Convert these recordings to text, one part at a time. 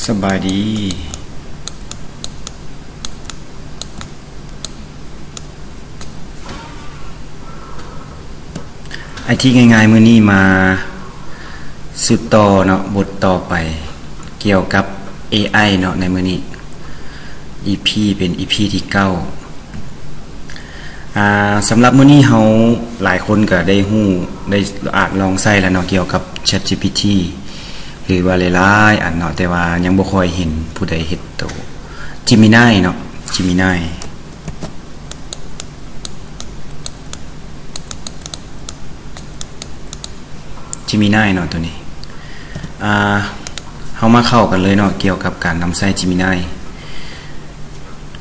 ສະບາຍດີ. ໄອທີງ່າຍໆ ມື້ນີ້ມາສືບຕໍ່ເນາະ, ບົດຕໍ່ໄປກ່ຽວກັບເອໄອເນາະ ໃນມື້ນີ້ ອີພີ ເປັນອີພີທີເກົ້າ. ອ່າ ສຳລັບມື້ນີ້ເຮົາຫຼາຍຄົນກໍໄດ້ຮູ້ ໄດ້ອາດລອງໃຊ້ແລ້ວເນາະ ກ່ຽວກັບ ChatGPT ຫຼືວ່າຫຼາຍໆອັນເນາະ, ແຕ່ວ່າຍັງບໍ່ຄ່ອຍເຫັນຜູ້ໃດເຮັດໂຕ Gemini ເນາະ Gemini Gemini ເນາະ ໂຕນີ້. ອ່າ ເຮົາມາເຂົ້າກັນເລີຍເນາະ ກ່ຽວກັບການນຳໃຊ້ Gemini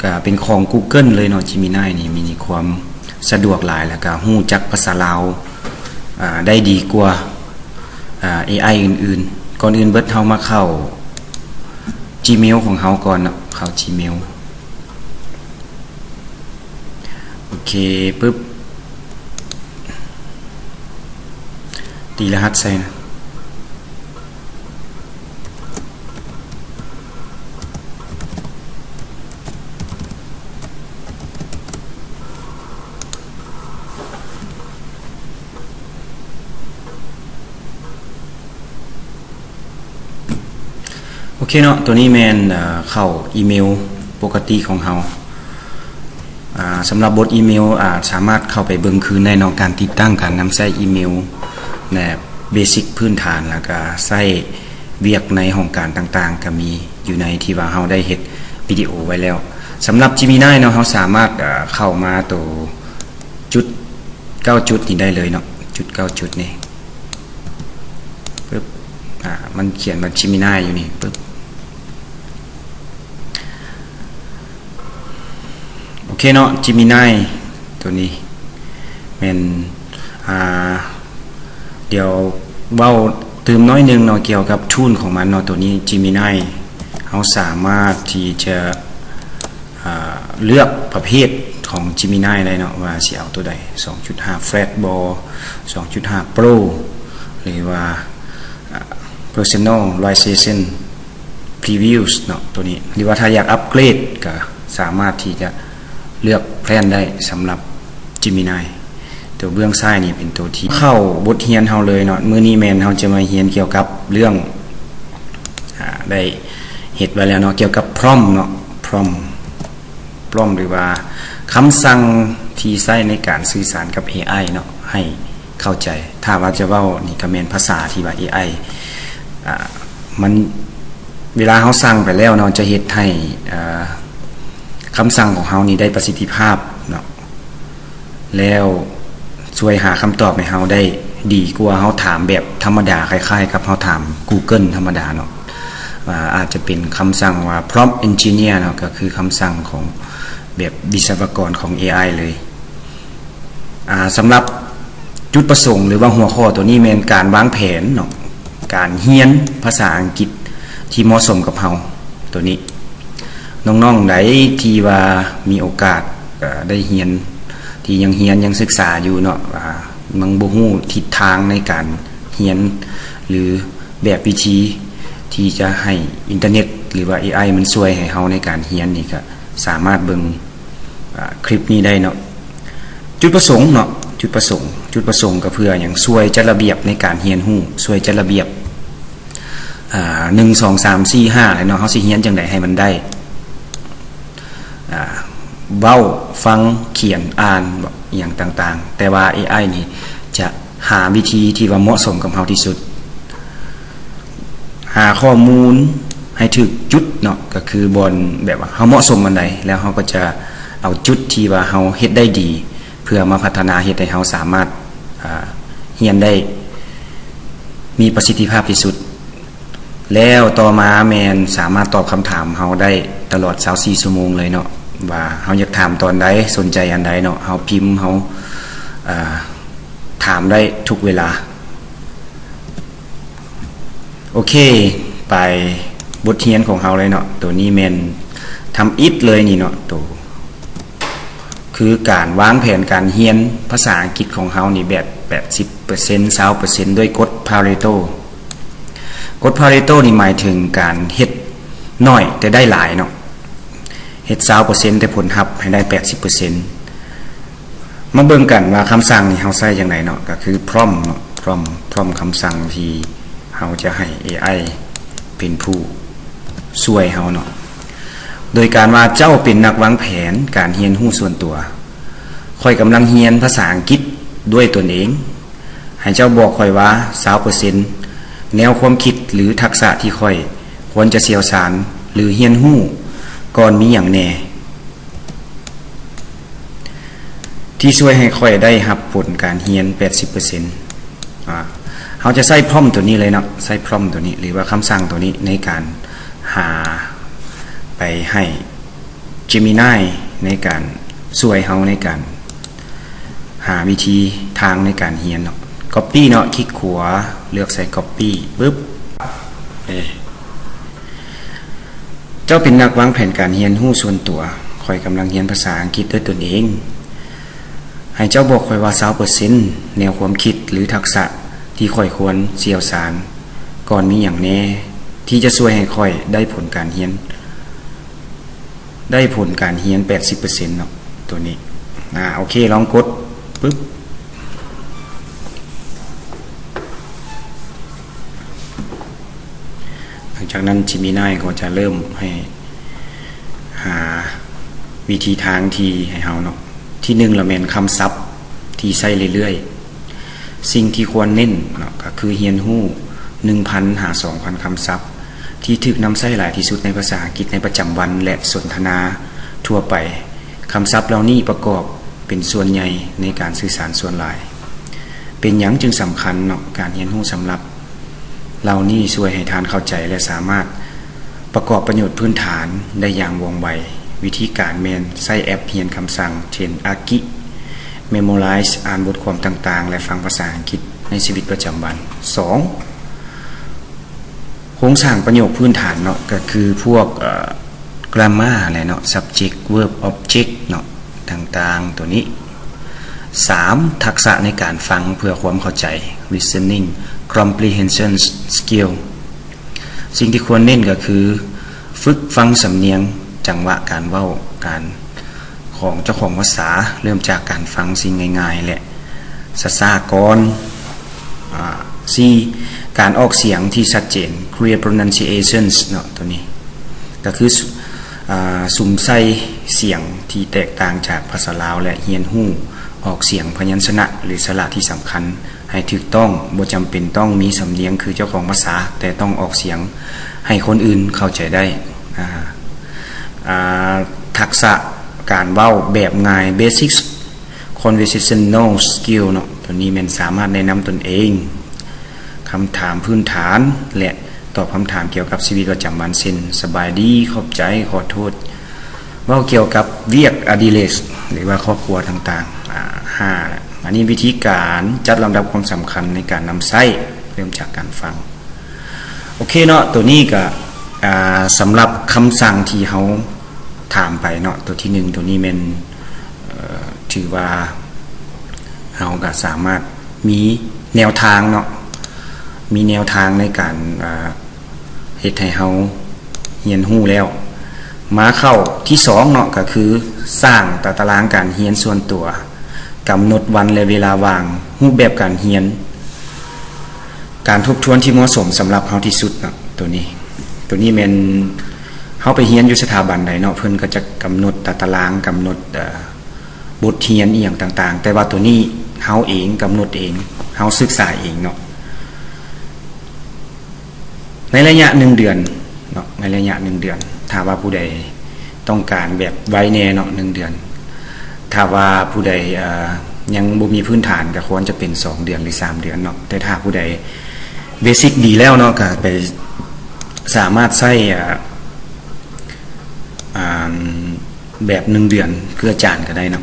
ກະເປັນຂອງ Google ເລີຍເນາະ. Gemini ນີ້ມີຄວາມສະດວກຫຼາຍ ແລ້ວກະຮູ້ຈັກພາສາລາວ ອ່າ ໄດ້ດີກວ່າ ອ່າ ເອໄອ ອື່ນໆ. ກ່ອນອື່ນເບິດເຮົາມາເຂົ້າ Gmail ຂອງເຮົາກ່ອນເນາະ, ເຂົ້າ Gmail. ໂອເຄ ປຶບ ຕີລະຫັດໃສ່ນະ. ໂອເຄເນາະ, ໂຕນີ້ແມ່ນ ເອີ ເຂົ້າອີເມວປົກກະຕິຂອງເຮົາ. ອ່າ ສຳລັບບົດອີເມວ ອາດສາມາດເຂົ້າໄປເບິ່ງຄືນໄດ້ເນາະ, ການຕິດຕັ້ງການນຳໃຊ້ອີເມວ ແບບເບສິກພື້ນຖານ ແລ້ວກະໃຊ້ວຽກໃນຫ້ອງການຕ່າງໆ ກະມີຢູ່ໃນທີ່ວ່າເຮົາໄດ້ເຮັດວິດີໂອໄວ້ແລ້ວ. ສຳລັບ Gemini ເນາະ, ເຮົາສາມາດ ເອີ ເຂົ້າມາໂຕຈຸດເກົ້າຈຸດນີ້ໄດ້ເລີຍເນາະ, ຈຸດເກົ້າຈຸດນີ້. ປຶບ ອ່າ ມັນຂຽນວ່າ Gemini ຢູ່ນີ້ ປຶບ. ໂອເຄເນາະ, Gemini ໂຕນີ້ແມ່ນ ອ່າ ດຽວເວົ້າຕື່ມໜ້ອຍໜຶ່ງເນາະ ກ່ຽວກັບ tool ຂອງມັນເນາະ. ໂຕນີ້ Gemini ເຮົາສາມາດທີ່ຈະ ອ່າ ເລືອກປະເພດຂອງ Gemini ໄດ້ເນາະ ວ່າຊິເອົາໂຕໃດ, ສອງຈຸດຫ້າ Flat ບໍ, ສອງຈຸດຫ້າ Pro ຫຼືວ່າ ອ່າ Personalization Previews ເນາະ ໂຕນີ້. ຫຼືວ່າຖ້າຢາກອັບເກຣດ ກໍສາມາດທີ່ຈະເລືອກແພນໄດ້ສຳລັບ Gemini. ໂຕເບື້ອງຊ້າຍນີ້ເປັນໂຕທີ່ເຂົ້າບົດຮຽນເຮົາເລີຍເນາະ. ມື້ນີ້ແມ່ນເຮົາຈະມາຮຽນກ່ຽວກັບເລື່ອງ ອ່າ ໄດ້ເຮັດໄວ້ແລ້ວເນາະ, ກ່ຽວກັບ prompt ເນາະ, prompt prompt ຫຼືວ່າຄຳສັ່ງທີ່ໃຊ້ໃນການສື່ສານກັບເອໄອເນາະ ໃຫ້ເຂົ້າໃຈ. ຖ້າວ່າຈະເວົ້ານີ້ກໍແມ່ນພາສາທີ່ວ່າເອໄອ ອ່າ ມັນ ເວລາເຮົາສັ່ງໄປແລ້ວເນາະ ຈະເຮັດໃຫ້ ເອີ ຄຳສັ່ງຂອງເຮົານີ້ໄດ້ປະສິດທິພາບເນາະ ແລ້ວຊ່ວຍຫາຄຳຕອບໃຫ້ເຮົາໄດ້ດີກວ່າເຮົາຖາມແບບທຳມະດາ, ຄ້າຍໆກັບເຮົາຖາມ Google ທຳມະດາເນາະ. ອ່າ ອາດຈະເປັນຄຳສັ່ງວ່າ prompt engineer ເນາະ, ກໍຄືຄຳສັ່ງຂອງແບບວິສະວະກອນຂອງເອໄອເລີຍ. ອ່າ ສຳລັບຈຸດປະສົງ ຫຼືວ່າຫົວຂໍ້ໂຕນີ້ແມ່ນການວາງແຜນເນາະ, ການຮຽນພາສາອັງກິດທີ່ເໝາະສົມກັບເຮົາໂຕນີ້. ນ້ອງໆໃດທີ່ວ່າມີໂອກາດ ເອີ ໄດ້ຮຽນ ທີ່ຍັງຮຽນ ຍັງສຶກສາຢູ່ເນາະ, ອ່າ ຍັງບໍ່ຮູ້ທິດທາງໃນການຮຽນ ຫຼືແບບວິທີທີ່ຈະໃຫ້ອິນເຕີເນັດ ຫຼືວ່າເອໄອມັນຊ່ວຍໃຫ້ເຮົາໃນການຮຽນນີ້ ກໍສາມາດເບິ່ງ ອ່າ ຄລິບນີ້ໄດ້ເນາະ. ຈຸດປະສົງເນາະ, ຈຸດປະສົງ ຈຸດປະສົງກໍເພື່ອຫຍັງ? ຊ່ວຍຈັດລະບຽບໃນການຮຽນຮູ້, ຊ່ວຍຈັດລະບຽບ ອ່າ ໜຶ່ງ ສອງ ສາມ ສີ່ ຫ້າ ແລ້ວເນາະ, ເຮົາຊິຮຽນຈັ່ງໃດໃຫ້ມັນໄດ້ ອ່າ ເວົ້າ, ຟັງ, ຂຽນ, ອ່ານ ອີ່ຫຍັງຕ່າງໆ. ແຕ່ວ່າເອໄອນີ້ຈະຫາວິທີທີ່ວ່າເໝາະສົມກັບເຮົາທີ່ສຸດ, ຫາຂໍ້ມູນໃຫ້ຖືກຈຸດເນາະ, ກໍຄືບ່ອນແບບວ່າເຮົາເໝາະສົມອັນໃດ ແລ້ວເຮົາກໍຈະເອົາຈຸດທີ່ວ່າເຮົາເຮັດໄດ້ດີ ເພື່ອມາພັດທະນາເຮັດໃຫ້ເຮົາສາມາດ ອ່າ ຮຽນໄດ້ມີປະສິດທິພາບທີ່ສຸດ. ແລ້ວຕໍ່ມາແມ່ນສາມາດຕອບຄຳຖາມເຮົາໄດ້ຕະຫຼອດຊາວສີ່ຊົ່ວໂມງເລີຍເນາະ, ວ່າເຮົາຢາກຖາມຕອນໃດ, ສົນໃຈອັນໃດເນາະ, ເຮົາພິມ, ເຮົາ ເອີ ຖາມໄດ້ທຸກເວລາ. ໂອເຄ ໄປບົດຮຽນຂອງເຮົາເລີຍເນາະ. ໂຕນີ້ແມ່ນທຳອິດເລີຍນີ້ເນາະ, ໂຕຄືການວາງແຜນການຮຽນພາສາອັງກິດຂອງເຮົານີ້ແບບ ແປດສິບເປີເຊັນ ຊາວເປີເຊັນ ດ້ວຍກົດ Pareto. ກົດ Pareto ນີ້ໝາຍເຖິງການເຮັດ ໜ້ອຍແຕ່ໄດ້ຫຼາຍເນາະ, ເຮັດຊາວເປີເຊັນ ແຕ່ຜົນຮັບໃຫ້ໄດ້ແປດສິບເປີເຊັນ. ມາເບິ່ງກັນວ່າຄຳສັ່ງນີ້ເຮົາໃຊ້ຈັ່ງໃດເນາະ, ກໍຄື prompt ເນາະ, prompt prompt ຄຳສັ່ງທີ່ເຮົາຈະໃຫ້ ເອໄອ ເປັນຜູ້ຊ່ວຍເຮົາເນາະ, ໂດຍການວ່າ ເຈົ້າເປັນນັກວາງແຜນການຮຽນຮູ້ສ່ວນຕົວ. ຂ້ອຍກຳລັງຮຽນພາສາອັງກິດດ້ວຍຕົນເອງ. ໃຫ້ເຈົ້າບອກຂ້ອຍວ່າ ຊາວເປີເຊັນ ແນວຄວາມຄິດ ຫຼື ທັກສະທີ່ຂ້ອຍຄວນຈະຊ່ຽວຊານ ຫຼື ຮຽນຮູ້ກ່ອນມີຫຍັງແດ່ ທີ່ຊ່ວຍໃຫ້ຂ້ອຍໄດ້ຮັບຜົນການຮຽນແປດສິບເປີເຊັນ. ອາ ເຮົາຈະໃຊ້ prompt ຕົວນີ້ເລີຍເນາະ, ໃຊ້ prompt ຕົວນີ້ ຫຼືວ່າຄຳສັ່ງຕົວນີ້ໃນການຫາໄປໃຫ້ Gemini ໃນການຊ່ວຍເຮົາໃນການຫາວິທີທາງໃນການຮຽນເນາະ. Copy ເນາະ, ຄລິກຂວາ ເລືອກໃສ່ Copy ປຶບ ເອີ ເຈົ້າເປັນນັກວາງແຜນການຮຽນຮູ້ສ່ວນຕົວ. ຂ້ອຍກຳລັງຮຽນພາສາອັງກິດດ້ວຍຕົນເອງ. ໃຫ້ເຈົ້າບອກຂ້ອຍວ່າ ຊາວເປີເຊັນ ແນວຄວາມຄິດ ຫຼື ທັກສະທີ່ຂ້ອຍຄວນຊ່ຽວຊານກ່ອນມີຫຍັງແດ່ ທີ່ຈະຊ່ວຍໃຫ້ຂ້ອຍໄດ້ຜົນການຮຽນ ໄດ້ຜົນການຮຽນແປດສິບເປີເຊັນເນາະ ຕົວນີ້. ອາ ໂອເຄ ລອງກົດ ປຶບ. ຫຼັງຈາກນັ້ນ Gemini ກໍຈະເລີ່ມໃຫ້ຫາວິທີທາງທີ່ໃຫ້ເຮົາເນາະ. ທີໜຶ່ງລະແມ່ນຄຳສັບທີ່ໃຊ້ເລື້ອຍໆ. ສິ່ງທີ່ຄວນເນັ້ນເນາະ ກໍຄືຮຽນຮູ້ໜຶ່ງພັນຫາສອງພັນຄຳສັບ ທີ່ຖືກນຳໃຊ້ຫຼາຍທີ່ສຸດໃນພາສາອັງກິດໃນປະຈຳວັນ ແລະ ສົນທະນາທົ່ວໄປ. ຄຳສັບເຫຼົ່ານີ້ປະກອບເປັນສ່ວນໃຫຍ່ໃນການສື່ສານສ່ວນຫຼາຍ. ເປັນຫຍັງຈຶ່ງສຳຄັນເນາະ? ການຮຽນຮູ້ສຳລັບເຫຼົ່ານີ້ຊ່ວຍໃຫ້ທ່ານເຂົ້າໃຈ ແລະ ສາມາດປະກອບປະໂຫຍດພື້ນຖານໄດ້ຢ່າງວ່ອງໄວ. ວິທີການແມ່ນໃຊ້ແອັບຮຽນຄຳສັ່ງ ເຊັ່ນ Anki Memrise ອ່ານບົດຄວາມຕ່າງໆ ແລະ ຟັງພາສາອັງກິດໃນຊີວິດປະຈຳວັນ. ສອງ ໂຄງສ້າງປະໂຫຍກພື້ນຖານເນາະ ກໍຄືພວກ ເອີ grammar ແຫຼະເນາະ, subject verb object ເນາະ ຕ່າງໆ ຕົວນີ້. ສາມ ທັກສະໃນການຟັງເພື່ອຄວາມເຂົ້າໃຈ listening comprehension skill. ສິ່ງທີ່ຄວນເນັ້ນກໍຄືຝຶກຟັງສຳນຽງ, ຈັງຫວະການເວົ້າ, ການ ຂອງເຈົ້າຂອງພາສາ, ເລີ່ມຈາກການຟັງສິ່ງງ່າຍໆ ແລະ ຊ້າໆ ກ່ອນ. ອາ ສີ່ ການອອກສຽງທີ່ຊັດເຈນ clear pronunciations ເນາະ ຕົວນີ້ກໍຄື ອາ ສຸມໃສ່ສຽງທີ່ແຕກຕ່າງຈາກພາສາລາວ ແລະ ຮຽນຮູ້ອອກສຽງພະຍັນຊະນະ ຫຼື ສະຫຼະທີ່ສຳຄັນໃຫ້ຖືກຕ້ອງ. ບໍ່ຈຳເປັນຕ້ອງມີສຳນຽງຄືເຈົ້າຂອງພາສາ, ແຕ່ຕ້ອງອອກສຽງໃຫ້ຄົນອື່ນເຂົ້າໃຈໄດ້. ອາ ອາ ທັກສະການເວົ້າແບບງ່າຍ basic conversational skill ເນາະ, ຕົວນີ້ແມ່ນສາມາດແນະນຳຕົນເອງ, ຄຳຖາມພື້ນຖານ ແລະ ຕອບຄຳຖາມກ່ຽວກັບຊີວິດປະຈຳວັນ ເຊັ່ນ ສະບາຍດີ, ຂອບໃຈ, ຂໍໂທດ, ເວົ້າກ່ຽວກັບວຽກອະດິເລກ ຫຼືວ່າຄອບຄົວຕ່າງໆ. ອາ ຫ້າ ອັນນີ້ວິທີການຈັດລຳດັບຄວາມສຳຄັນໃນການນຳໃຊ້, ເລີ່ມຈາກການຟັງ. ໂອເຄເນາະ, ຕົວນີ້ກະ ອາ ສຳລັບຄຳສັ່ງທີ່ເຮົາຖາມໄປເນາະ, ຕົວທີໜຶ່ງ ຕົວນີ້ແມ່ນ ເອີ ຖືວ່າເຮົາກະສາມາດມີແນວທາງເນາະ, ມີແນວທາງໃນການ ອາ ເຮັດໃຫ້ເຮົາຮຽນຮູ້ແລ້ວ. ມາເຂົ້າທີສອງເນາະ, ກະຄືສ້າງຕາຕະລາງການຮຽນສ່ວນຕົວ, ກຳນົດວັນ ແລະ ເວລາວ່າງ, ຮູບແບບການຮຽນ, ການທົບທວນທີ່ເໝາະສົມສຳລັບເຮົາທີ່ສຸດເນາະ. ຕົວນີ້ ຕົວນີ້ແມ່ນເຮົາໄປຮຽນຢູ່ສະຖາບັນໃດເນາະ, ເພິ່ນກໍຈະກຳນົດຕາຕະລາງ, ກຳນົດ ເອີ ບົດຮຽນອີ່ຫຍັງຕ່າງໆ, ແຕ່ວ່າຕົວນີ້ເຮົາເອງກຳນົດເອງ, ເຮົາສຶກສາເອງເນາະ. ໃນໄລຍະໜຶ່ງເດືອນເນາະ, ໃນໄລຍະໜຶ່ງເດືອນ, ຖ້າວ່າຜູ້ໃດຕ້ອງການແບບໄວແດ່ເນາະ ໜຶ່ງເດືອນ, ຖ້າວ່າຜູ້ໃດ ເອີ ຍັງບໍ່ມີພື້ນຖານ ກໍຄວນຈະເປັນສອງເດືອນ ຫຼື ສາມເດືອນເນາະ, ແຕ່ຖ້າຜູ້ໃດເບສິກດີແລ້ວເນາະ ກໍໄປສາມາດໃຊ້ ເອີ ອາ ແບບໜຶ່ງເດືອນຄືອາຈານກໍໄດ້ເນາະ.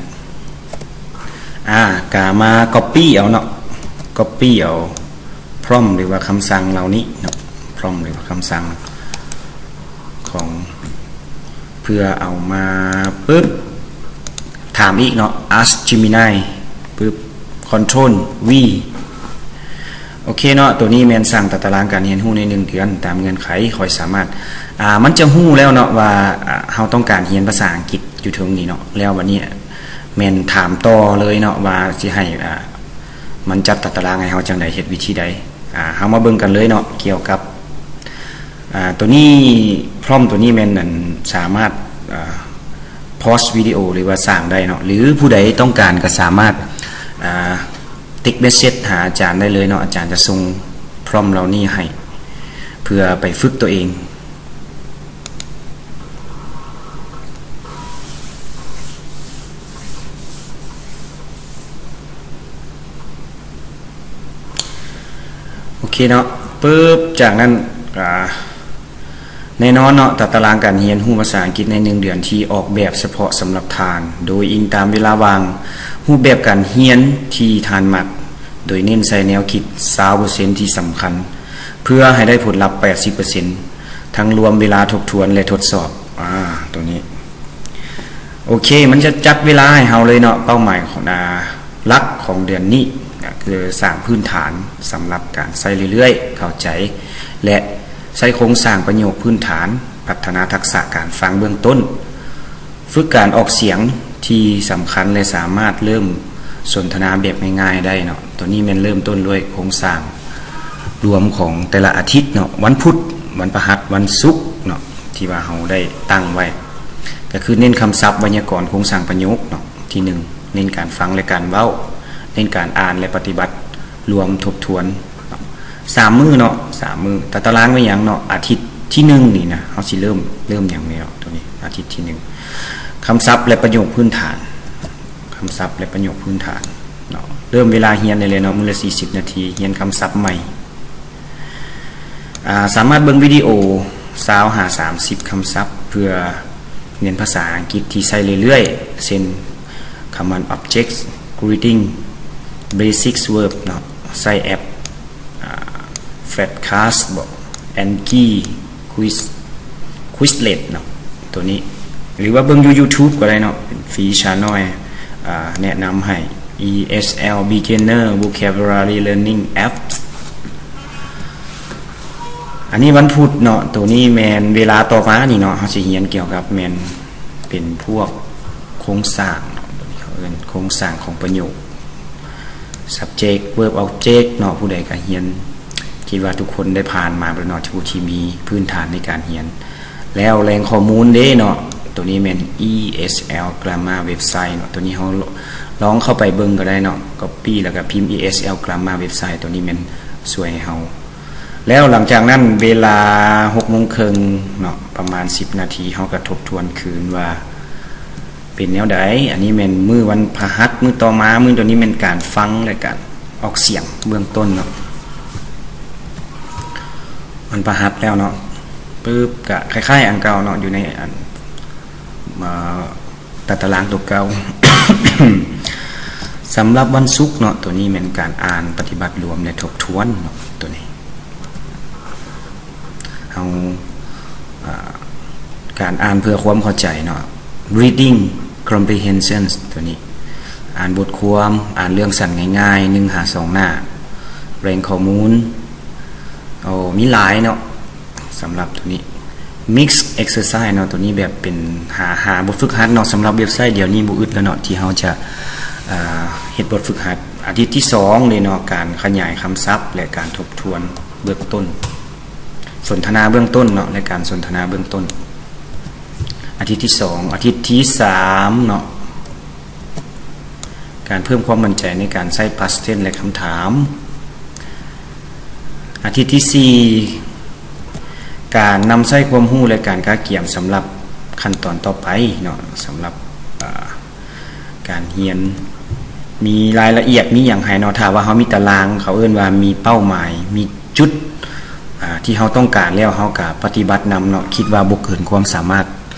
ອາ ກະມາກັອບປີ້ເອົາເນາະ, ກັອບປີ້ເອົາ prompt ຫຼືວ່າຄຳສັ່ງເຫຼົ່ານີ້ເນາະ, prompt ຫຼືວ່າຄຳສັ່ງຂອງ ເພື່ອເອົາມາປຶບ ຖາມອີກເນາະ, ask Gemini ປຶບ control V. ໂອເຄເນາະ, ຕົວນີ້ແມ່ນສ້າງຕາຕະລາງການຮຽນຮູ້ໃນໜຶ່ງເດືອນ. ຕາມເງື່ອນໄຂ ຂ້ອຍສາມາດ ອ່າ ມັນຈະຮູ້ແລ້ວເນາະວ່າ ອ່າ ເຮົາຕ້ອງການຮຽນພາສາອັງກິດຢູ່ເທິງນີ້ເນາະ. ແລ້ວບັດນີ້ແມ່ນຖາມຕໍ່ເລີຍເນາະວ່າຊິໃຫ້ ອ່າ ມັນຈັດຕາຕະລາງໃຫ້ເຮົາຈັ່ງໃດ ເຮັດວິທີໃດ. ອ່າ ເຮົາມາເບິ່ງກັນເລີຍເນາະ ກ່ຽວກັບ ອ່າ ໂຕນີ້ prompt ໂຕນີ້ແມ່ນ ອັນ ສາມາດ ອ່າ pause ວິດີໂອ ຫຼືວ່າສ້າງໄດ້ເນາະ ຫຼືຜູ້ໃດຕ້ອງການກໍສາມາດ ອ່າ text message ຫາອາຈານໄດ້ເລີຍເນາະ. ອາຈານຈະສົ່ງ prompt ເຫຼົ່ານີ້ໃຫ້ ເພື່ອໄປຝຶກຕົວເອງ. ໂອເຄເນາະ ປຶບ ຈາກນັ້ນ ອ່າ ແນ່ນອນເນາະ ຕາຕະລາງການຮຽນຮູ້ພາສາອັງກິດໃນໜຶ່ງເດືອນທີ່ອອກແບບສະເພາະສຳລັບທ່ານ ໂດຍອີງຕາມເວລາວ່າງ, ຮູບແບບການຮຽນທີ່ທ່ານມັກ, ໂດຍເນັ້ນໃສ່ແນວຄິດຊາວເປີເຊັນທີ່ສຳຄັນ ເພື່ອໃຫ້ໄດ້ຜົນລັບແປດສິບເປີເຊັນ ທັງລວມເວລາທົບທວນ ແລະ ທົດສອບ. ອ່າ ໂຕນີ້ ໂອເຄ ມັນຈະຈັດເວລາໃຫ້ເຮົາເລີຍເນາະ. ເປົ້າໝາຍຂອງ ອ່າ ຫຼັກຂອງເດືອນນີ້ກໍຄືສ້າງພື້ນຖານສຳລັບການໃຊ້ເລື້ອຍໆ, ເຂົ້າໃຈ ແລະ ໃຊ້ໂຄງສ້າງປະໂຫຍກພື້ນຖານ, ພັດທະນາທັກສະການຟັງເບື້ອງຕົ້ນ, ຝຶກການອອກສຽງທີ່ສຳຄັນ ແລະ ສາມາດເລີ່ມສົນທະນາແບບງ່າຍໆໄດ້ເນາະ. ໂຕນີ້ແມ່ນເລີ່ມຕົ້ນດ້ວຍໂຄງສ້າງລວມຂອງແຕ່ລະອາທິດເນາະ, ວັນພຸດ, ວັນພະຫັດ, ວັນສຸກເນາະ ທີ່ວ່າເຮົາໄດ້ຕັ້ງໄວ້ ກໍຄືເນັ້ນຄຳສັບ, ໄວຍາກອນ, ໂຄງສ້າງປະໂຫຍກເນາະ. ທີໜຶ່ງ ເນັ້ນການຟັງ ແລະ ການເວົ້າ, ເນັ້ນການອ່ານ ແລະ ປະຕິບັດ ລວມທົບທວນເນາະ ສາມມື້ເນາະ ສາມມື້. ຕາຕະລາງແມ່ນຫຍັງເນາະ? ອາທິດທີໜຶ່ງນີ້ນະ ເຮົາຊິເລີ່ມ ເລີ່ມຫຍັງນີ້ເນາະ? ໂຕນີ້ ອາທິດທີໜຶ່ງ ຄຳສັບ ແລະ ປະໂຫຍກພື້ນຖານ, ຄຳສັບ ແລະ ປະໂຫຍກພື້ນຖານເນາະ. ເລີ່ມເວລາຮຽນໄດ້ເລີຍເນາະ, ມື້ລະສີ່ສິບນາທີ ຮຽນຄຳສັບໃໝ່. ອ່າ ສາມາດເບິ່ງວິດີໂອຊາວຫາສາມສິບຄຳສັບ ເພື່ອຮຽນພາສາອັງກິດທີ່ໃຊ້ເລື້ອຍໆ ເຊັ່ນ command objects, greeting, basics verb ເນາະ, ໃຊ້ແອັບ ອ່າ Flashcards ບໍ Anki, Quiz, Quizlet ເນາະ ໂຕນີ້ ຫຼືວ່າເບິ່ງຢູ່ YouTube ກໍໄດ້ເນາະ ເປັນຟຣີຊານອຍ ອ່າ ແນະນຳໃຫ້ ESL Beginner Vocabulary Learning App. ອັນນີ້ວັນພຸດເນາະ, ໂຕນີ້ແມ່ນເວລາຕໍ່ມານີ້ເນາະ ເຮົາຊິຮຽນກ່ຽວກັບແມ່ນເປັນພວກໂຄງສ້າງເນາະ, ໂຕນີ້ເຂົາເອີ້ນໂຄງສ້າງຂອງປະໂຫຍກ subject verb object ເນາະ. ຜູ້ໃດກໍຮຽນ ຄິດວ່າທຸກຄົນໄດ້ຜ່ານມາແລ້ວເນາະ ຜູ້ທີ່ມີພື້ນຖານໃນການຮຽນ. ແລ້ວແຫຼ່ງຂໍ້ມູນເດ້ເນາະ, ໂຕນີ້ແມ່ນ ESL Grammar Website ເນາະ, ໂຕນີ້ເຮົາລອງເຂົ້າໄປເບິ່ງກໍໄດ້ເນາະ, copy ແລ້ວກໍພິມ ESL Grammar Website ໂຕນີ້ແມ່ນຊ່ວຍໃຫ້ເຮົາ. ແລ້ວຫຼັງຈາກນັ້ນເວລາຫົກໂມງເຄິ່ງເນາະ ປະມານສິບນາທີ ເຮົາກໍທົບທວນຄືນວ່າເປັນແນວໃດ. ອັນນີ້ແມ່ນມື້ວັນພະຫັດ ມື້ຕໍ່ມາ, ມື້ໂຕນີ້ແມ່ນການຟັງ ແລະ ການອອກສຽງເບື້ອງຕົ້ນເນາະ. ວັນພະຫັດແລ້ວເນາະ ປຶບ ກະຄ້າຍໆອັນເກົ່າເນາະ ຢູ່ໃນອັນ ເອີ ຕາຕະລາງຕົວເກົ່າ. ສຳລັບວັນສຸກເນາະ ໂຕນີ້ແມ່ນການອ່ານປະຕິບັດລວມ ແລະ ທົບທວນເນາະ ໂຕນີ້ ເຮົາ ອ່າ ການອ່ານເພື່ອຄວາມເຂົ້າໃຈເນາະ reading comprehension ໂຕນີ້ ອ່ານບົດຄວາມ ອ່ານເລື່ອງສັ້ນງ່າຍໆ ໜຶ່ງຫາສອງໜ້າ. ແຫຼ່ງຂໍ້ມູນ ໂອ້ ມີຫຼາຍເນາະ ສຳລັບໂຕນີ້ mix exercise ເນາະ, ໂຕນີ້ແບບເປັນ ຫາ ຫາບົດຝຶກຫັດເນາະ. ສຳລັບເວັບໄຊດຽວນີ້ບໍ່ອຶດແລ້ວເນາະ ທີ່ເຮົາຈະ ເອີ ເຮັດບົດຝຶກຫັດ. ອາທິດທີສອງເດ້ເນາະ ການຂະຫຍາຍຄຳສັບ ແລະ ການທົບທວນເບື້ອງຕົ້ນ, ສົນທະນາເບື້ອງຕົ້ນເນາະ ແລະ ການສົນທະນາເບື້ອງຕົ້ນ. ອາທິດທີສອງ. ອາທິດທີສາມເນາະ ການເພີ່ມຄວາມໝັ້ນໃຈໃນການໃຊ້ past tense ແລະ ຄຳຖາມ. ອາທິດທີສີ່ ການນຳໃຊ້ຄວາມຮູ້ ແລະ ການກະກຽມສຳລັບຂັ້ນຕອນຕໍ່ໄປເນາະ, ສຳລັບ ເອີ ການຮຽນ ມີລາຍລະອຽດ ມີຫຍັງໃຫ້ເນາະ. ຖ້າວ່າເຮົາມີຕາລາງ ເຂົາເອີ້ນວ່າມີເປົ້າໝາຍ ມີຈຸດ ອ່າ ທີ່ເຮົາຕ້ອງການແລ້ວ ເຮົາກະປະຕິບັດນຳເນາະ, ຄິດວ່າບໍ່ເກີນຄວາມສາມາດ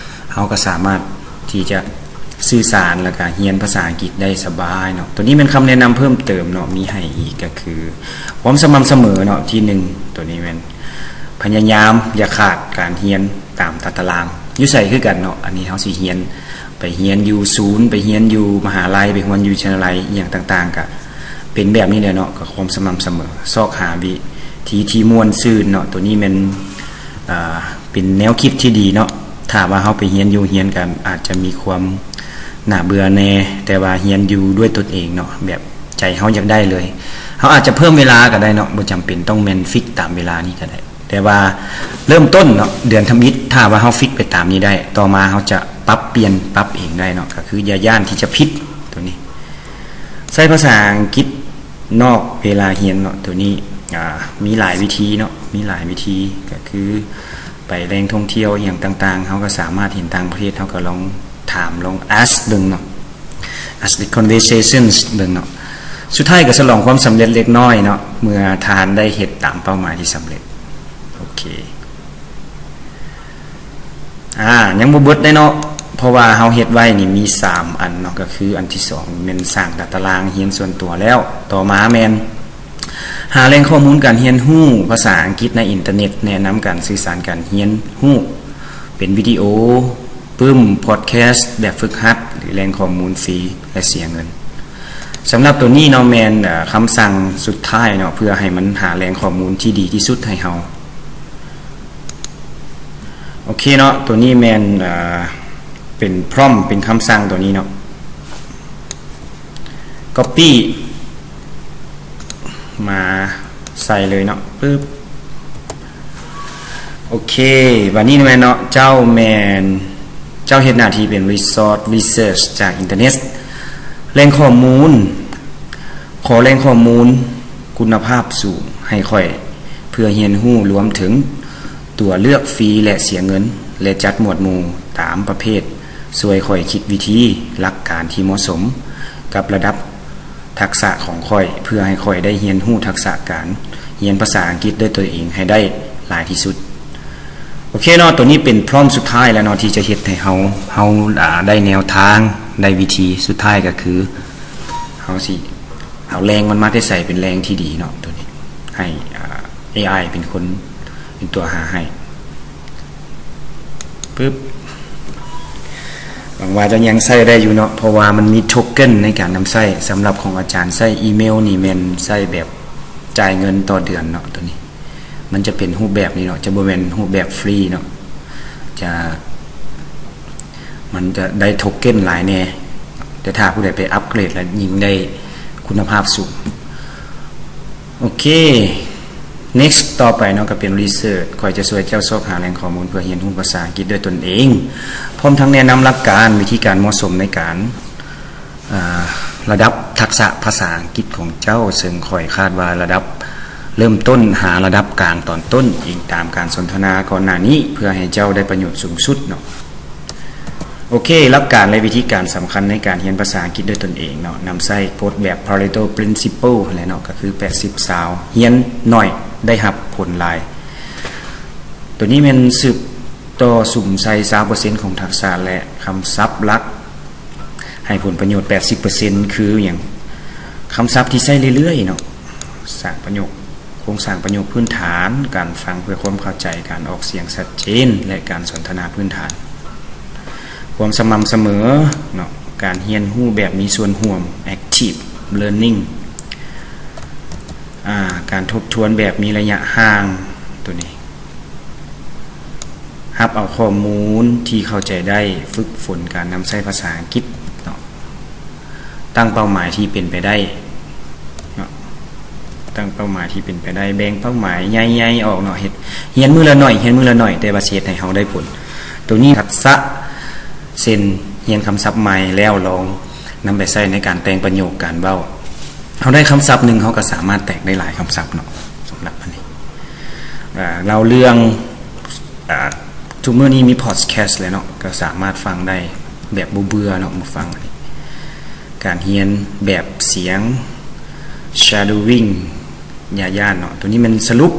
ເຮົາກໍສາມາດທີ່ຈະສື່ສານ ແລ້ວກໍຮຽນພາສາອັງກິດໄດ້ສະບາຍເນາະ. ໂຕນີ້ແມ່ນຄຳແນະນຳເພີ່ມເຕີມເນາະ, ມີໃຫ້ອີກກໍຄື ຄວາມສະໝ່ຳສະເໝີເນາະ ທີໜຶ່ງ. ໂຕນີ້ແມ່ນພະຍາຍາມຢ່າຂາດການຮຽນຕາມຕາຕະລາງ. ຢູ່ໃສຄືກັນເນາະ, ອັນນີ້ເຮົາຊິຮຽນ ໄປຮຽນຢູ່ສູນ, ໄປຮຽນຢູ່ມະຫາໄລ, ໄປຮຽນຢູ່ວິທະຍາໄລ ອີ່ຫຍັງຕ່າງໆ ກະເປັນແບບນີ້ແຫຼະເນາະ, ກໍຄວາມສະໝ່ຳສະເໝີ, ຊອກຫາວິທີທີ່ມ່ວນຊື່ນເນາະ. ໂຕນີ້ແມ່ນ ອ່າ ປັນແນວຄິດທີ່ດີເນາະ. ຖ້າວ່າເຮົາໄປຮຽນຢູ່ຮຽນກໍອາດຈະມີຄວາມໜ້າເບື່ອແດ່, ແຕ່ວ່າຮຽນຢູ່ດ້ວຍຕົນເອງເນາະ, ແບບໃຈເຮົາຢາກໄດ້ເລີຍ. ເຮົາອາດຈະເພີ່ມເວລາກໍໄດ້ເນາະ, ບໍ່ຈຳເປັນຕ້ອງແມ່ນຟິກຕາມເວລານີ້ກໍໄດ້. ແຕ່ວ່າເລີ່ມຕົ້ນເນາະ, ເດືອນທຳອິດ, ຖ້າວ່າເຮົາຟິກໄປຕາມນີ້ໄດ້, ຕໍ່ມາເຮົາຈະປັບປ່ຽນ, ປັບເອງໄດ້ເນາະ, ກໍຄືຢ່າຢ້ານທີ່ຈະຜິດ. ໂຕນີ້ ໃຊ້ພາສາອັງກິດນອກເວລາຮຽນເນາະ. ໂຕນີ້ ອ່າ ມີຫຼາຍວິທີເນາະ, ມີຫຼາຍວິທີ, ກໍຄືໄປແຫຼ່ງທ່ອງທ່ຽວອີ່ຫຍັງຕ່າງໆ, ເຮົາກໍສາມາດເຫັນຕ່າງປະເທດ, ເຮົາກໍລອງຖາມ, ລອງ ask ເບິ່ງເນາະ, ask the conversations ເບິ່ງເນາະ. ສຸດທ້າຍກໍສະຫຼອງຄວາມສຳເລັດເລັກນ້ອຍເນາະ, ເມື່ອທ່ານໄດ້ເຮັດຕາມເປົ້າໝາຍທີ່ສຳເລັດ. ໂອເຄ. ອ່າ ຍັງບໍ່ເບິດເດ້ເນາະ, ເພາະວ່າເຮົາເຮັດໄວ້ນີ້ມີສາມອັນເນາະ, ກໍຄືອັນທີສອງແມ່ນສ້າງຕາຕະລາງຮຽນສ່ວນຕົວແລ້ວ, ຕໍ່ມາແມ່ນຫາແຫຼ່ງຂໍ້ມູນການຮຽນຮູ້ພາສາອັງກິດໃນອິນເຕີເນັດ, ແນະນຳການສື່ສານການຮຽນຮູ້ເປັນວິດີໂອ, ປຶ້ມ, ພອດແຄສ, ແບບຝຶກຫັດ ຫຼື ແຫຼ່ງຂໍ້ມູນຟຣີ ແລະ ເສຍເງິນ. ສຳລັບໂຕນີ້ເນາະ ແມ່ນ ເອີ ຄຳສັ່ງສຸດທ້າຍເນາະ, ເພື່ອໃຫ້ມັນຫາແຫຼ່ງຂໍ້ມູນທີ່ດີທີ່ສຸດໃຫ້ເຮົາ. ໂອເຄເນາະ, ໂຕນີ້ແມ່ນ ເອີ ເປັນ prompt ເປັນຄຳສັ່ງໂຕນີ້ເນາະ, copy ມາໃສ່ເລີຍເນາະ, ປຶບ. ໂອເຄ, ບາດນີ້ແມ່ນເນາະ, ເຈົ້າແມ່ນ ເຈົ້າເຮັດໜ້າທີ່ເປັນ resource research ຈາກອິນເຕີເນັດ, ແຫຼ່ງຂໍ້ມູນ, ຂໍແຫຼ່ງຂໍ້ມູນຄຸນນະພາບສູງໃຫ້ຂ້ອຍ ເພື່ອຮຽນຮູ້ລວມເຖິງຕົວເລືອກຟຣີ ແລະ ເສຍເງິນ ແລະ ຈັດໝວດໝູ່ຕາມປະເພດ, ຊ່ວຍຂ້ອຍຄິດວິທີ, ຫຼັກການທີ່ເໝາະສົມກັບລະດັບ ທັກສະຂອງຂ້ອຍ ເພື່ອໃຫ້ຂ້ອຍໄດ້ຮຽນຮູ້ທັກສະການຮຽນພາສາອັງກິດດ້ວຍຕົນເອງໃຫ້ໄດ້ຫຼາຍທີ່ສຸດ. ໂອເຄເນາະ, ໂຕນີ້ເປັນ prompt ສຸດທ້າຍແລ້ວເນາະ ທີ່ຈະເຮັດໃຫ້ເຮົາ ເຮົາ ອ່າ ໄດ້ແນວທາງ, ໄດ້ວິທີ. ສຸດທ້າຍກໍຄືເຮົາຊິເອົາແຫຼ່ງມັນມາແຕ່ໃສເປັນແຫຼ່ງທີ່ດີເນາະ, ໂຕນີ້ໃຫ້ ອ່າ ເອໄອ ເປັນຄົນ ເປັນຕົວຫາໃຫ້. ປຶບ, ຫວັງວ່າຈະຍັງໃຊ້ໄດ້ຢູ່ເນາະ, ເພາະວ່າມັນມີໂທເຄັນໃນການນຳໃຊ້. ສຳລັບຂອງອາຈານໃຊ້ອີເມວນີ້ແມ່ນໃຊ້ແບບຈ່າຍເງິນຕໍ່ເດືອນເນາະ, ໂຕນີ້ມັນຈະເປັນຮູບແບບນີ້ເນາະ, ຈະບໍ່ແມ່ນຮູບແບບຟຣີເນາະ, ຈະ ມັນຈະໄດ້ໂທເຄັນຫຼາຍແດ່, ແຕ່ຖ້າຜູ້ໃດໄປອັບເກຣດແລ້ວຍິ່ງໄດ້ຄຸນນະພາບສູງ. ໂອເຄ, next ຕໍ່ໄປເນາະ ກໍເປັນ research. ຂ້ອຍຈະຊ່ວຍເຈົ້າຊອກຫາແຫຼ່ງຂໍ້ມູນເພື່ອຮຽນຮູ້ພາສາອັງກິດດ້ວຍຕົນເອງ, ພ້ອມທັງແນະນຳຫຼັກການ, ວິທີການເໝາະສົມໃນການ ອ່າ ລະດັບທັກສະພາສາອັງກິດຂອງເຈົ້າ, ເຊິ່ງຂ້ອຍຄາດວ່າລະດັບເລີ່ມຕົ້ນຫາລະດັບກາງຕອນຕົ້ນ, ອີງຕາມການສົນທະນາກ່ອນໜ້ານີ້, ເພື່ອໃຫ້ເຈົ້າໄດ້ປະໂຫຍດສູງສຸດເນາະ. ໂອເຄ, ຫຼັກການ ແລະ ວິທີການສຳຄັນໃນການຮຽນພາສາອັງກິດດ້ວຍຕົນເອງເນາະ, ນຳໃຊ້ກົດແບບ Pareto Principle ຫັ້ນແຫຼະເນາະ, ກໍຄື ແປດສິບ ຊາວ, ຮຽນໜ້ອຍໄດ້ຮັບຜົນຫຼາຍ. ໂຕນີ້ແມ່ນສືບຕໍ່ສຸມໃສ່ ຊາວເປີເຊັນຂອງທັກສະ ແລະ ຄຳສັບຫຼັກ ໃຫ້ຜົນປະໂຫຍດ ແປດສິບເປີເຊັນ ຄືຫຍັງ? ຄຳສັບທີ່ໃຊ້ເລື້ອຍໆເນາະ, ສ້າງປະໂຫຍກ, ໂຄງສ້າງປະໂຫຍກພື້ນຖານ, ການຟັງເພື່ອຄວາມເຂົ້າໃຈ, ການອອກສຽງຊັດເຈນ ແລະ ການສົນທະນາພື້ນຖານ. ຄວາມສະໝ່ຳສະເໝີເນາະ, ການຮຽນຮູ້ແບບມີສ່ວນຮ່ວມ, active learning, ອາ, ການທົບທວນແບບມີໄລຍະຫ່າງ, ໂຕນີ້ ຮັບເອົາຂໍ້ມູນທີ່ເຂົ້າໃຈໄດ້, ຝຶກຝົນການນຳໃຊ້ພາສາອັງກິດເນາະ, ຕັ້ງເປົ້າໝາຍທີ່ເປັນໄປໄດ້ເນາະ, ຕັ້ງເປົ້າໝາຍທີ່ເປັນໄປໄດ້, ແບ່ງເປົ້າໝາຍໃຫຍ່ໆອອກເນາະ, ເຮັດ, ຮຽນມື້ລະໜ້ອຍ, ຮຽນມື້ລະໜ້ອຍ, ແຕ່ວ່າຊິເຮັດໃຫ້ເຮົາໄດ້ຜົນ. ໂຕນີ້ທັກສະ ເຊັ່ນ ຮຽນຄຳສັບໃໝ່ແລ້ວ ລອງນຳໄປໃຊ້ໃນການແຕ່ງປະໂຫຍກ, ການເວົ້າ. ເຮົາໄດ້ຄຳສັບໜຶ່ງ, ເຮົາກໍສາມາດແຕກໄດ້ຫຼາຍຄຳສັບເນາະ, ສຳລັບອັນນີ້. ອ່າ ເລົ່າເລື່ອງ, ອ່າ ທຸກມື້ນີ້ມີພອດແຄສແລ້ວເນາະ, ກໍສາມາດຟັງໄດ້ແບບບໍ່ເບື່ອເນາະ, ມາຟັງອັນນີ້. ການຮຽນແບບສຽງ, shadowing, ຢ່າຢ້ານເນາະ. ໂຕນີ້ແມ່ນສະຫຼຸບ.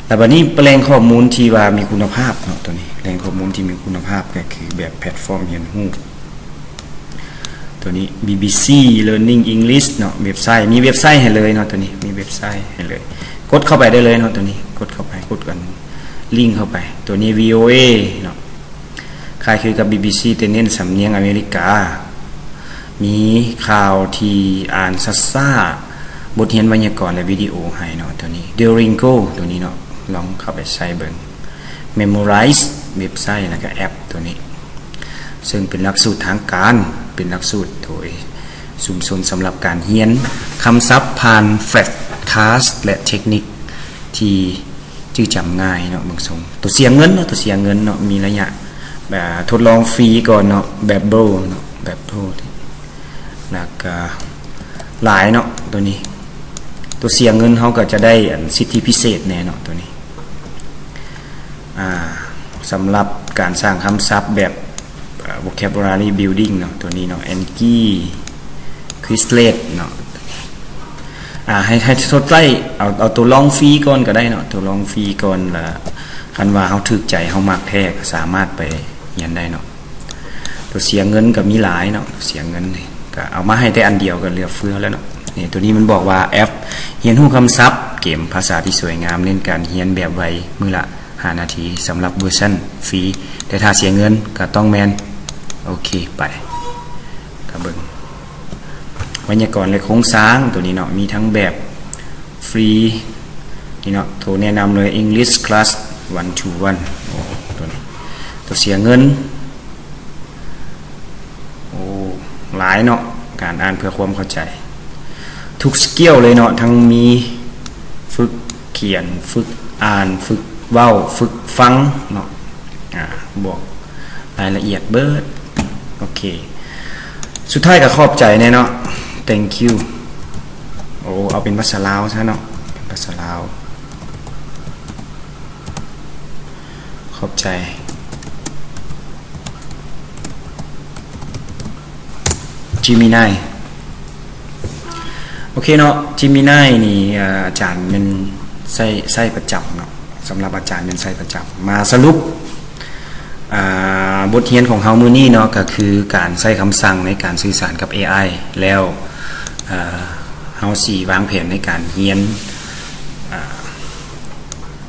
ແລ້ວບາດນີ້ແຫຼ່ງຂໍ້ມູນທີ່ວ່າມີຄຸນນະພາບເນາະ, ໂຕນີ້ແຫຼ່ງຂໍ້ມູນທີ່ມີຄຸນນະພາບກໍຄືແບບແພລດຟອມຮຽນຮູ້. ໂຕນີ້ ບີບີຊີ Learning English ເນາະ, ເວັບໄຊ, ມີເວັບໄຊໃຫ້ເລີຍເນາະ, ໂຕນີ້ມີເວັບໄຊໃຫ້ເລີຍ. ກົດເຂົ້າໄປໄດ້ເລີຍເນາະ, ໂຕນີ້ກົດເຂົ້າໄປ, ກົດກັນ ລິ້ງເຂົ້າໄປ. ໂຕນີ້ ວີໂອເອ ເນາະ, ຄ້າຍຄືກັບ ບີບີຊີ ແຕ່ເນັ້ນສຳນຽງອາເມລິກາ, ມີຂ່າວທີ່ອ່ານຊ້າໆ, ບົດຮຽນໄວຍາກອນ ແລະ ວິດີໂອໃຫ້ເນາະ. ໂຕນີ້ Duolingo ໂຕນີ້ເນາະ, ລອງເຂົ້າໄປໃຊ້ເບິ່ງ. Memorize ເວັບໄຊ ແລ້ວກໍແອັບໂຕນີ້ ເຊິ່ງເປັນຫຼັກສູດທາງການ ເປັນຫຼັກສູດໂດຍຊຸມຊົນສຳລັບການຮຽນຄຳສັບຜ່ານ Flashcards ແລະ ເທັກນິກທີ່ຈື່ຈຳງ່າຍເນາະ. ເບິ່ງຊົງ ໂຕເສຍເງິນເນາະ ໂຕເສຍເງິນເນາະ ມີໄລຍະ ແບບ ທົດລອງຟຣີກ່ອນເນາະ Babbel ເນາະ Babbel ແລ້ວກໍຫຼາຍເນາະ ໂຕນີ້ ໂຕເສຍເງິນເຮົາກໍຈະໄດ້ອັນສິດທິພິເສດແດ່ເນາະ ໂຕນີ້ ອ່າ ສຳລັບການສ້າງຄຳສັບແບບ ເອີ່ vocabulary building ເນາະ ໂຕນີ້ເນາະ Anki Quizlet ເນາະ ອ່າ ໃຫ້ ໃຫ້ທົດໄລ່ ເອົາ ເອົາໂຕລອງຟຣີກ່ອນກໍໄດ້ເນາະ ໂຕລອງຟຣີກ່ອນ ລະຄັນວ່າເຮົາຖືກໃຈ ເຮົາມັກແທ້ ກໍສາມາດໄປຮຽນໄດ້ເນາະ. ໂຕເສຍເງິນກໍມີຫຼາຍເນາະ ເສຍເງິນນີ້ ກໍເອົາມາໃຫ້ແຕ່ອັນດຽວກໍເຫຼືອເຟືອແລ້ວເນາະ. ນີ້ ໂຕນີ້ມັນບອກວ່າແອັບຮຽນຮູ້ຄຳສັບ ເກມພາສາທີ່ສວຍງາມ ເນັ້ນການຮຽນແບບໄວ ມື້ລະຫ້ານາທີ ສຳລັບເວີຊັນຟຣີ ແຕ່ຖ້າເສຍເງິນກໍຕ້ອງແມ່ນ ໂອເຄ ໄປ ກໍເບິ່ງໄວຍາກອນ ແລະ ໂຄງສ້າງ ໂຕນີ້ເນາະ ມີທັງແບບຟຣີ ນີ້ເນາະ ໂຕແນະນຳເລີຍ English Class One to One ໂອ້ ໂຕນີ້ ໂຕເສຍເງິນ ໂອ້ ຫຼາຍເນາະ ການອ່ານເພື່ອຄວາມເຂົ້າໃຈ ທຸກສະກິວເລີຍເນາະ ທັງມີຝຶກຂຽນ ຝຶກອ່ານ ຝຶກເວົ້າ ຝຶກຟັງເນາະ ອ່າ ບອກລາຍລະອຽດເບີດ. ໂອເຄ ສຸດທ້າຍກໍຂອບໃຈແດ່ເນາະ Thank you. ໂອ້ ເອົາເປັນພາສາລາວຊະເນາະ ເປັນພາສາລາວ ຂອບໃຈ. Gemini ໂອເຄເນາະ Gemini ນີ້ ອາ ອາຈານແມ່ນໃຊ້ ໃຊ້ປະຈຳເນາະ ສຳລັບອາຈານແມ່ນໃຊ້ປະຈຳ. ມາສະຫຼຸບ ອາ ບົດຮຽນຂອງເຮົາມື້ນີ້ເນາະ ກໍຄືການໃຊ້ຄຳສັ່ງໃນການສື່ສານກັບ ເອໄອ ແລ້ວ ອາ ເຮົາຊິວາງແຜນໃນການຮຽນ ອາ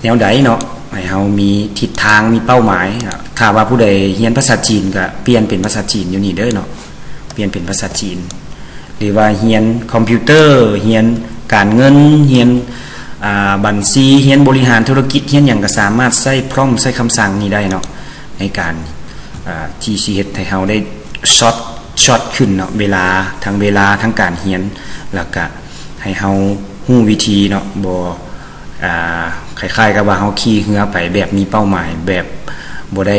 ແນວໃດເນາະ ໃຫ້ເຮົາມີທິດທາງ ມີເປົ້າໝາຍ. ຖ້າວ່າຜູ້ໃດຮຽນພາສາຈີນ ກະປ່ຽນເປັນພາສາຈີນຢູ່ນີ້ເດີເນາະ ປ່ຽນເປັນພາສາຈີນ ຫຼືວ່າຮຽນຄອມພິວເຕີ ຮຽນການເງິນ ຮຽນ ອາ ບັນຊີ ຮຽນບໍລິຫານທຸລະກິດ ຮຽນຫຍັງກະສາມາດໃຊ້ prompt ໃຊ້ຄຳສັ່ງນີ້ໄດ້ເນາະ ໃນການ ອາ ທີ່ຊິເຮັດໃຫ້ເຮົາໄດ້ short short ຂຶ້ນເນາະ ເວລາ ທັງເວລາ ທັງການຮຽນ ແລ້ວກະໃຫ້ເຮົາຮູ້ວິທີເນາະ ບໍ່ ອ່າ ຄ້າຍໆກັບວ່າເຮົາຂີ່ເຮືອໄປແບບມີເປົ້າໝາຍ ແບບບໍ່ໄດ້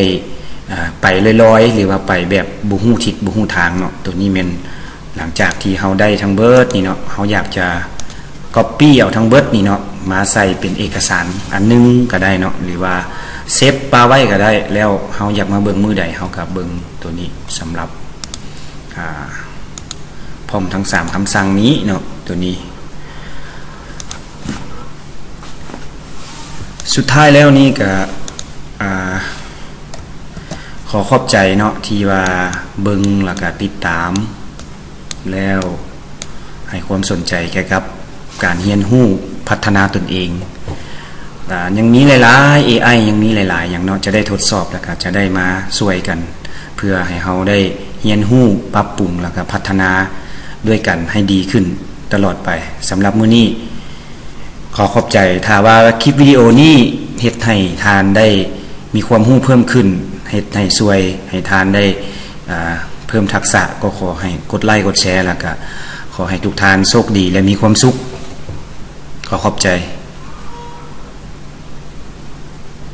ອ່າ ໄປລອຍໆ ຫຼືວ່າໄປແບບບໍ່ຮູ້ທິດບໍ່ຮູ້ທາງເນາະ. ໂຕນີ້ແມ່ນຫຼັງຈາກທີ່ເຮົາໄດ້ທັງເບິດນີ້ເນາະ ເຮົາຢາກຈະ copy ເອົາທັງເບິດນີ້ເນາະ ມາໃສ່ເປັນເອກະສານອັນໜຶ່ງກໍໄດ້ເນາະ ຫຼືວ່າ save ປະໄວ້ກໍໄດ້ ແລ້ວເຮົາຢາກມາເບິ່ງມື້ໃດ ເຮົາກໍເບິ່ງໂຕນີ້ ສຳລັບ ອ່າ prompt ທັງສາມຄຳສັ່ງນີ້ເນາະ ໂຕນີ້. ສຸດທ້າຍແລ້ວນີ້ກະ ອ່າ ຂໍຂອບໃຈເນາະ ທີ່ວ່າເບິ່ງ ແລ້ວກະຕິດຕາມ ແລ້ວໃຫ້ຄວາມສົນໃຈກ່ຽວກັບການຮຽນຮູ້ພັດທະນາຕົນເອງ. ອ່າ ຍັງມີຫຼາຍໆ ເອໄອ ຍັງມີຫຼາຍໆຢ່າງເນາະ ຈະໄດ້ທົດສອບ ແລ້ວກະຈະໄດ້ມາຊ່ວຍກັນ ເພື່ອໃຫ້ເຮົາໄດ້ຮຽນຮູ້ ປັບປຸງ ແລ້ວກະພັດທະນາດ້ວຍກັນໃຫ້ດີຂຶ້ນຕະຫຼອດໄປ. ສຳລັບມື້ນີ້ ຂໍຂອບໃຈ. ຖ້າວ່າຄລິບວິດີໂອນີ້ເຮັດໃຫ້ທ່ານໄດ້ມີຄວາມຮູ້ເພີ່ມຂຶ້ນ ເຮັດໃຫ້ຊ່ວຍໃຫ້ທ່ານໄດ້ ອ່າ ເພີ່ມທັກສະ ກໍຂໍໃຫ້ກົດໄລກົດແຊ ແລ້ວກະຂໍໃຫ້ທຸກທ່ານໂຊກດີ ແລະ ມີຄວາມສຸກ. ຂໍຂອບໃຈ.